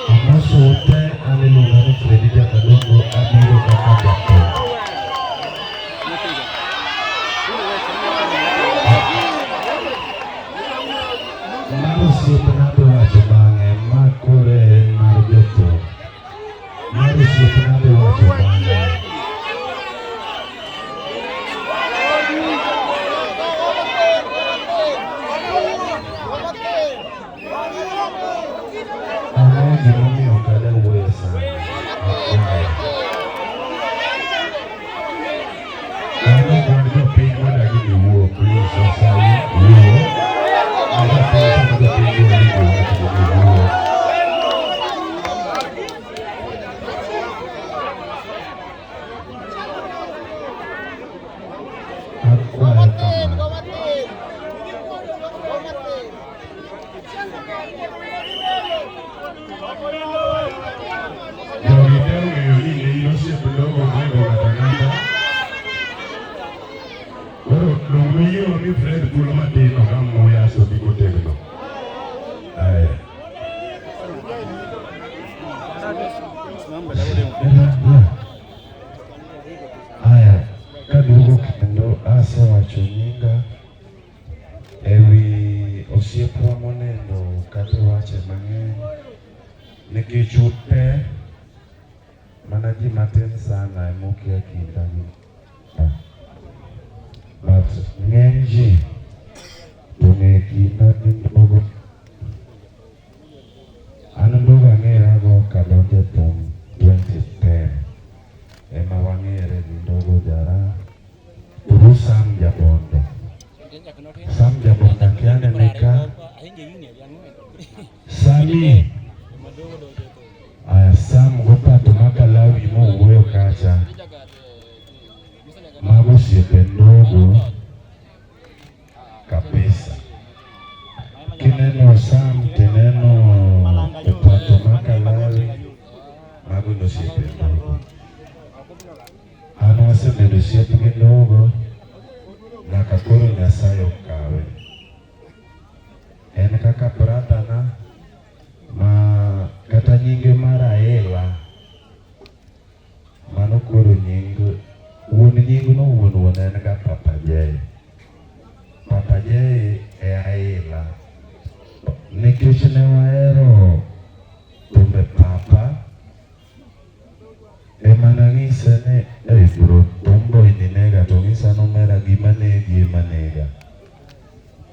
Amoso te, an iluonga ni Fredi Jakadongo, abiro kaka jathum. Mar osiepna adhi wacho bang'e, ma koro en mar jothum. Mar osiepna adhi wacho bang'e. Ang'o gimomiyo ok adwa wuoyo sana? Akwayo. Ang'o wan jopiny wadagi ni wuo, please, osayi, wuo. Ne jopiny sama jopiny dwa winjo wach ni wuo. Akwayo kama. Jogi te ong'eyo ni ne in osiep ndogo moingo ng'ato ang'ata. Koro dong' noyie wami Fred thuolo matin ogam muya sobi motegno. Aya. Aya, kaduogo kendo asewacho nyinga ewi osiepwa monindo kata iwache mang'eny nikech ute mana ji matin sana emokia kinda gi but ng'eny ji to ng'e kinda gi ndogo. An ndogo ang'erago kadonjo e thum 2010 ema wang'ere gi ndogo jara through Sam Jabondo. Sam Jabondo akia nene ka Sami aya Sam gopato makalawi mowuoyo kacha mago osiepe ndogo kabisa. Kineno Sam tineno opato makalawi mago ne osiepe ndogo. An wasebedo osiep gi ndogo nyaka koro Nyasaye okawe. En kaka brother na ma kata nyinge mar Aila mano koro nying wuon nying no wuon wuon en ga Papa Jay. Papa Jay e Aila nikech ne wahero thumbe Papa ema nang'ise ni ei bro thum boy ni nega to ong'isa ni omera gima negi ema nega.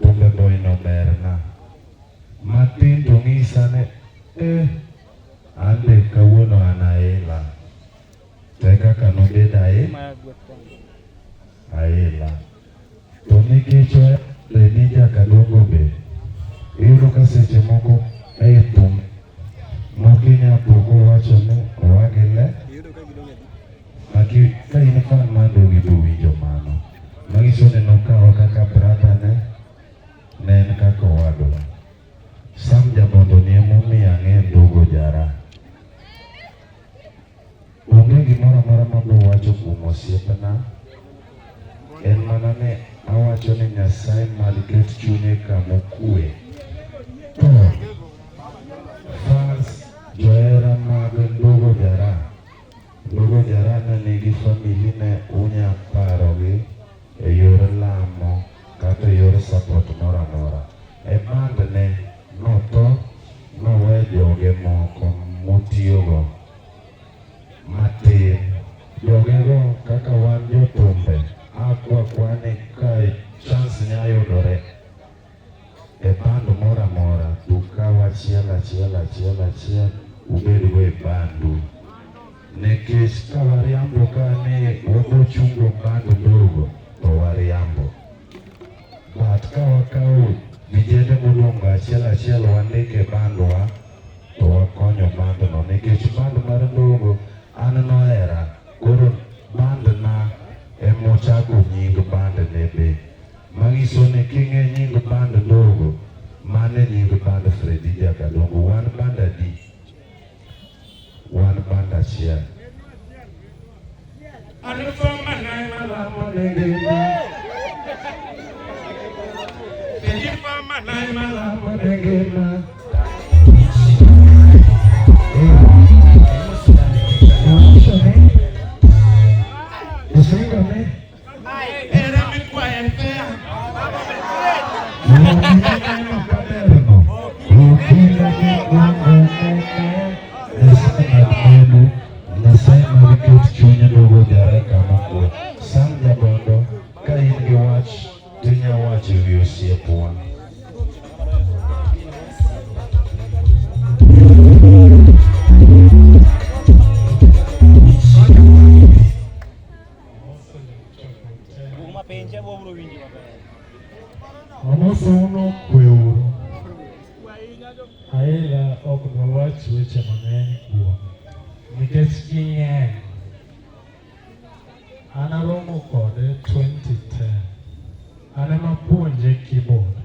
Thumbe boy no berna. Matin to ong'isa ni eh an be kawuono an aila. To e kaka nobedo aila. To nikech ohere ni Jakadongo be, iyudo ka seche moko ei thum moko inya po kowacho ni oa gi le. Maki ka in fan mar Ndogi to winjo mano. Manyiso ni nokawa kaka brother ne, ne en kaka owadwa. Sam Jabondo ni emomiyo ang'e Ndogo Jara. Onge gimoro amora mabiro wacho kuom osiepna, en mana ni awacho ni Nyasaye mad ket chunye kama okwe. To fans johera mag Ndogo Jara, Ndogo Jara ne nigi family ne unya parogi e yor lamo kata e yor support moro amora. E band ne notho nowe joge moko motiyogo matin. Jogego kaka wan jothumbe akwa kwa ni ka chance nya yudore e band moro amora to ukaw achiel achiel achiel achiel ubedgo e bandu. Nikech ka wariambo ka ni wabo chungo band ndogo to wariambo. But ka wakawo vijende modong' go achiel achiel wandik e bandwa to wakonyo bandno nikech band mar ndogo an nohera koro bandna emochako nying bandne be. Manyiso ni king'e nying band ndogo mano e nying band Freddy Jakadongo. Wan band adi? Wan band achiel. Nyasaye mar ket chunya duogo jareka mokwe. Sam Jabondo, ka in gi wach tinya wacho ewi osiepwa. Amosouno kweuru. Aila ok dwawach weche mang'eny kuome nikech ging'eny. An aromo kode 2010. An ema puonje keyboard.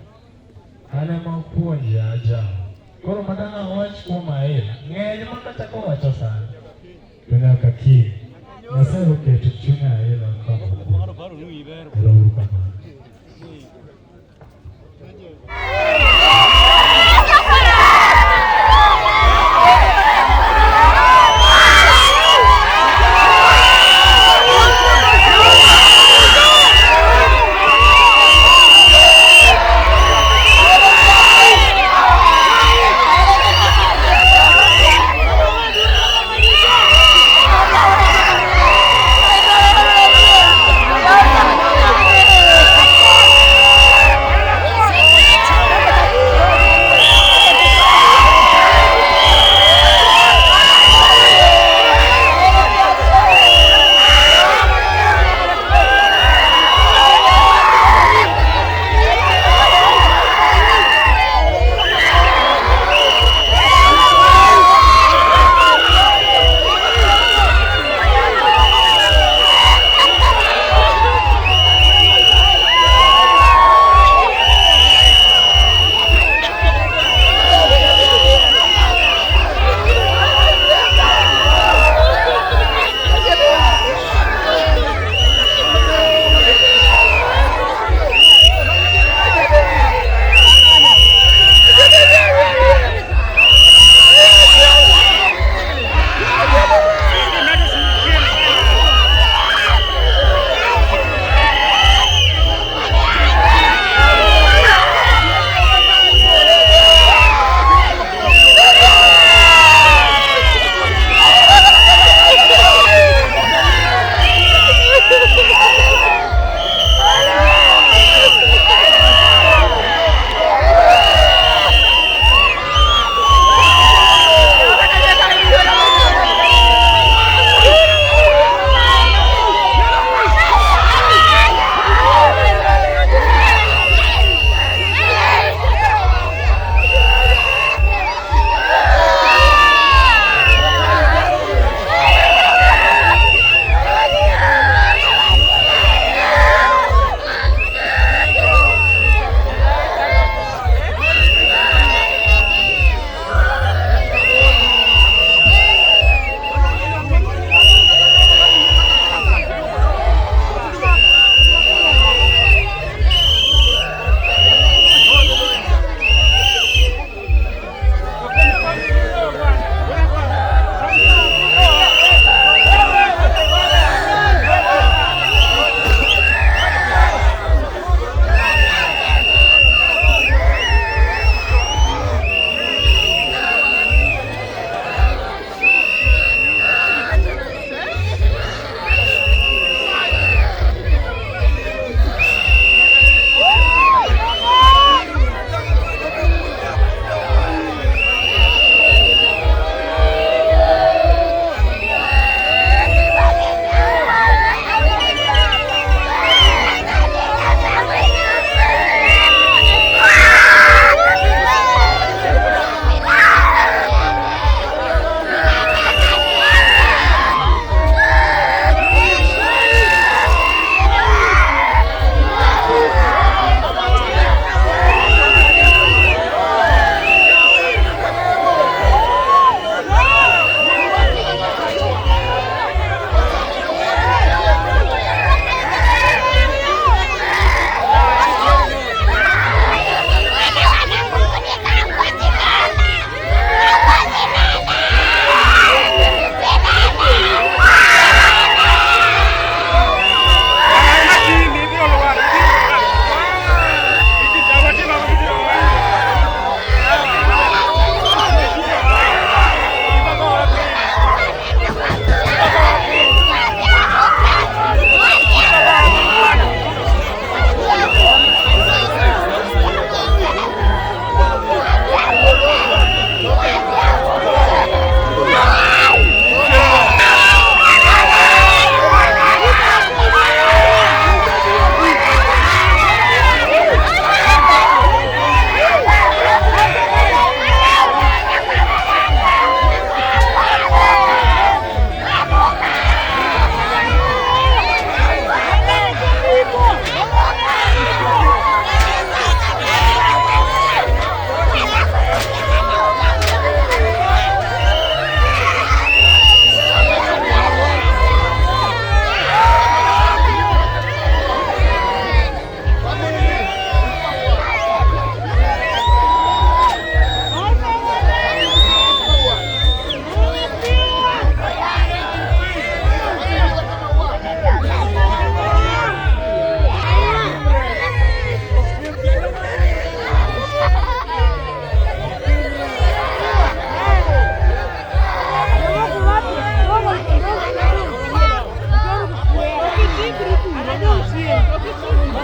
An ema puonje ajawa. Koro madang' awach kuom Aila, ng'eny ma kachako wacho sani to nyaka kiny. Nyasaye oketo chuny Aila kama okwe. Ero uru kamano.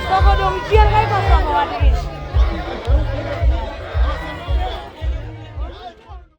Somo dong' chien kae to somo wadgi.